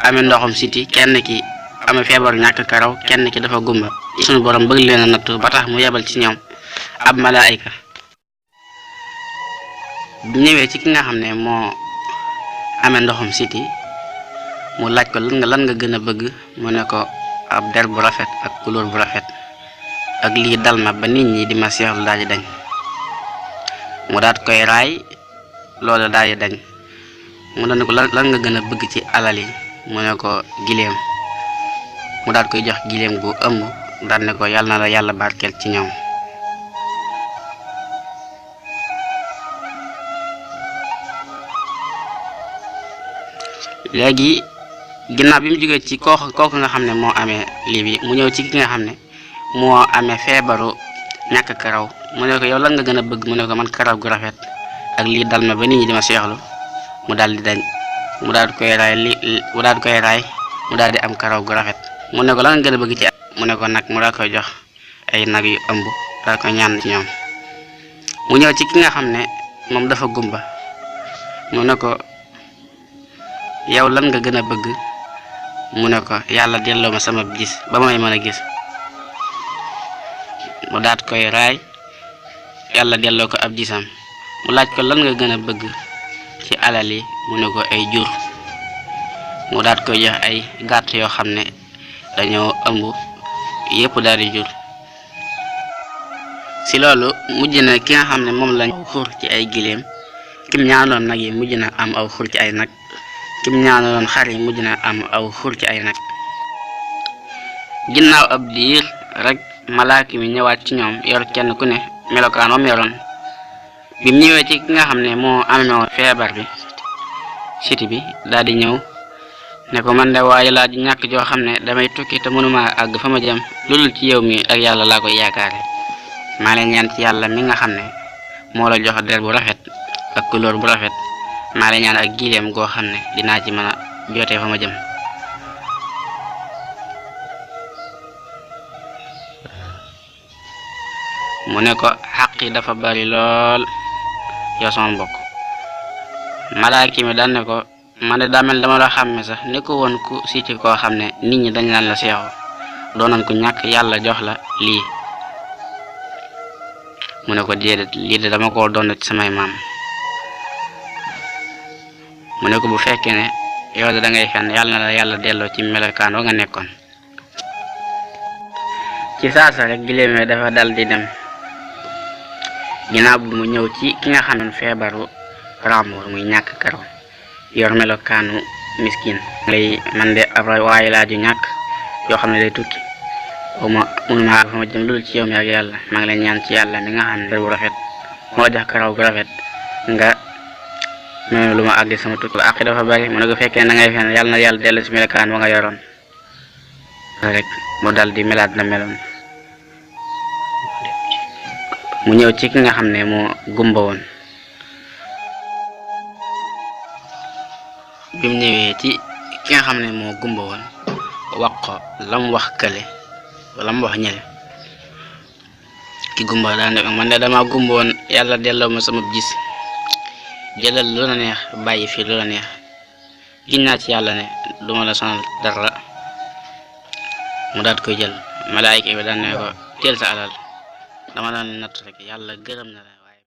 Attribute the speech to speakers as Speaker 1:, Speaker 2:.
Speaker 1: amee ndoxum siti kenn ki amee feebar ñàkk karaw kenn ki dafa gumba sunu borom bëgg leen a nattu ba tax mu yebal ci ñoom ab malaayika bu ñëwee ci ki nga xam ne moo amee ndoxum siti mu laaj ko lan nga gën a bëgg mu ne ko ab der bu rafet ak couleur bu rafet ak lii dal ma ba nit ñi di ma seexlu daal di dañ mu daat koy raay loolu daal di dañ mu ne ko lan nga gën a bëgg ci alal yi mu ne ko gileem mu daat koy jox gileem gu ëmb daal ne ko yàlla na la yàlla barkeel ci ñoom. léegi ginnaaw bi mu jógee ci kooku nga xam ne moo amee lii bi mu ñëw ci ki nga xam ne moo amee feebaru ñàkk karaw mu ne ko yow lan nga gën a bëgg mu ne ko man karaw gu rafet ak lii dal ma ba nit ñi di ma seexlu mu daal di dañ mu daal di koy raay mu daal di am karaw gu rafet mu ne ko lan nga gën a bëgg ci mu ne ko nag mu daal koy jox ay nag yu ëmb daal koy ñaan ci ñoom. mu ñëw ci ki nga xam ne moom dafa gumba mu ne ko yow lan nga gën a bëgg mu ne ko yàlla delloo ma sama gis ba may mën a gis mu daat koy raay yàlla delloo ko ab gisam. mu laaj ko lan nga gën a bëgg ci alal yi mu ne ko ay jur mu daat koy jox ay gàtt yoo xam ne dañoo ëmb yépp daal di jur. si loolu mujj na ki nga xam ne moom lañ xur ci ay giléem kim ñaanoon nag yi mujj na am aw xur ci ay nag kim ñaanoon xar yi mujj na am aw xur ci ay nag. ginnaaw ab diir rek malaaka mi ñëwaat ci ñoom yor kenn ku ne melokaan wam yoroon bi mu ñëwee ci ki nga xam ne moo amee woon feebar bi siti bi daal di ñëw ne ko man de waaye laa ji ñàkk joo xam ne damay tukki te mënuma àgg fa ma jëm loolu ci yow mi ak yàlla laa koy yaakaare maa leen ñaan ci yàlla mi nga xam ne moo la jox der bu rafet ak couleur bu rafet maa leen ñaan ak gileem goo xam ne dinaa ci mën a jootee fa ma jëm. mu ne ko xaq yi dafa bari lool yow sama mbokk. malaaka mi daan ne ko man de daa mel dama la xàmme sax ne ko woon ku siti koo xam ne nit ñi dañ laan la seexoo doonoon ku ñàkk yàlla jox la lii mu ne ko déedéet lii de dama ko doon ci samay maam. mu ne ko bu fekkee ne yow de da ngay fen yàlla na la yàlla delloo ci melokaan wa nga nekkoon. ci saasa rek giléem dafa dal di dem. ginnaaw bi mu ñëw ci ki nga xam ne feebaru ràmbur muy ñàkk karaw yor melokaanu miskin man de ab waaye laa ju ñàkk yoo xam ne day tukki mënuma fa ma jëm loolu ci yow mi ak yàlla maa ngi lay ñaan ci yàlla mi nga xam ne der bu rafet moo jox karaw gu rafet nga mel lu ma àgg sama tukki ak dafa bari mu ne ko fekkee na ngay fen yàlla na yàlla dellu ci melokaan wa nga yoroon rek mu dal di melaat na meloon. mu ñëw ci ki nga xam ne moo gumba woon bi mu ñëwee ci ki nga xam ne moo gumba woon wax ko lam wax kële lam wax ñële ki gumba daan ne man de dama gumba woon yàlla delloo ma sama gis jëlal lu la neex bàyyi fii lu la neex giñ naa ci yàlla ne duma la sonal dara mu daat koy jël malaayika bi daan ne ko teel sa alal dama daan natt rek yàlla gërëm na la.